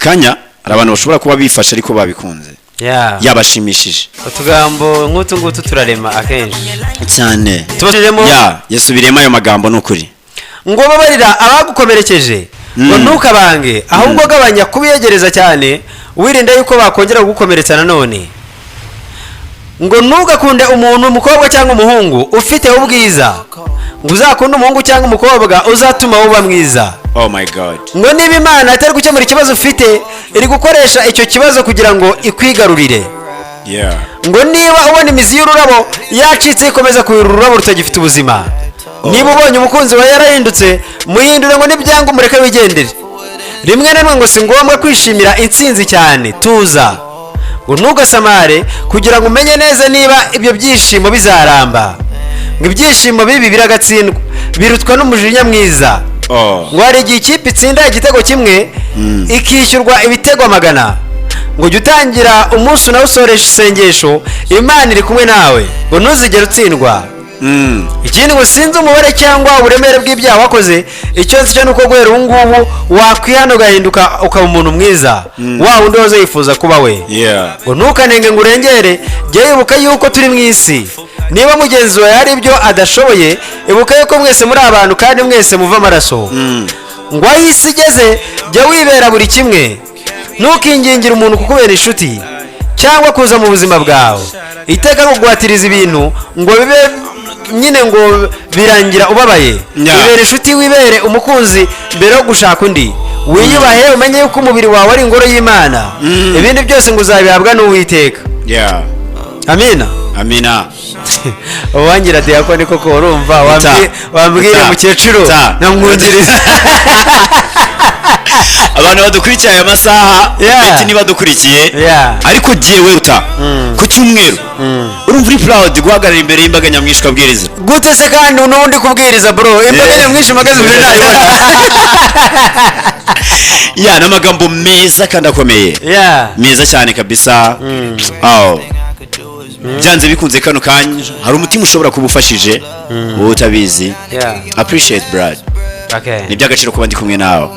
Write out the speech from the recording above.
Kanya hari abantu bashobora kuba bifashe ariko babikunze. Yabashimishije. Utugambo nk'utu ngutu turarema akenshi. Cyane. Tubasubiremo. Ya, yasubiriyemo ayo magambo, ni ukuri. Ngo babarira abagukomerekeje, ngo ntukabange, ahubwo gabanya kubiyegereza cyane, wirinda yuko bakongera kugukomeretsa nanone. Ngo ntugakunde umuntu, umukobwa cyangwa umuhungu, ufite ubwiza, ngo uzakunde umuhungu cyangwa umukobwa uzatuma uba mwiza. Oh my God. Ngo niba Imana itari gukemura ikibazo ufite, iri gukoresha icyo kibazo kugira ngo ikwigarurire. Ngo niba ubona imizi y'ururabo yacitse, ikomeza kuhira ururabo rutagifite ubuzima. Niba ubonye umukunzi wawe yarahindutse, muhindure. Ngo nibyanga, umureke wigendere. Rimwe na rimwe ngo si ngombwa kwishimira intsinzi cyane, tuza. Ngo ntugasamare kugira ngo umenye neza niba ibyo byishimo bizaramba. Ngo ibyishimo bibi biragatsindwa, birutwa n'umujinya mwiza. Oh. Ngo hari igihe ikipe itsinda igitego kimwe, ikishyurwa ibitego 100. Ngo jya utangira umunsi unawusoresha isengesho, Imana iri kumwe nawe, ngo ntuzigere utsindwa. Ikindi, ngo sinzi umubare cyangwa uburemere bw'ibyaha wakoze, icyo nzi cyo ni uko guhera ubu ngubu wakwihana, ugahinduka, ukaba umuntu mwiza, wa wundi wahoze yifuza kuba we. Ngo ntukanenge ngo urengere, jya wibuka yuko turi mu isi. Niba mugenzi wawe hari ibyo adashoboye, ibuka yuko mwese muri abantu kandi mwese muva amaraso. Ngo aho isi igeze, jya wibera buri kimwe, ntukingingire umuntu kukubera inshuti cyangwa kuza mu buzima bwawe. Iteka kuguhatiriza ibintu ngo bibe nyine, ngo birangira ubabaye. Wibere inshuti, wibere umukunzi mbere yo gushaka undi. Wiyubahe, umenye yuko umubiri wawe ari ingoro y'Imana. Ibindi byose ngo uzabihabwa n'Uwiteka. Amina. Amina. Uwangira diyakoni koko, urumva wambwire Ta. mukecuru Ta. nkamwungiriza. Abantu badukurikiye aya masaha, beti niba dukurikiye, ariko jyewe uta ku cyumweru, urumva uri proud guhagarara imbere y'imbaga nyamwinshi ukabwiriza? Gute se kandi n'ubundi kubwiriza, bro, imbaga nyamwinshi mpagaze imbere nayibona? Ya, ni amagambo meza kandi akomeye, meza cyane kabisa. Aho byanze bikunze kano kanya hari umutima ushobora kuba ufashije wowe utabizi. Appreciate, Brad. Ni iby'agaciro kuba ndi kumwe nawe.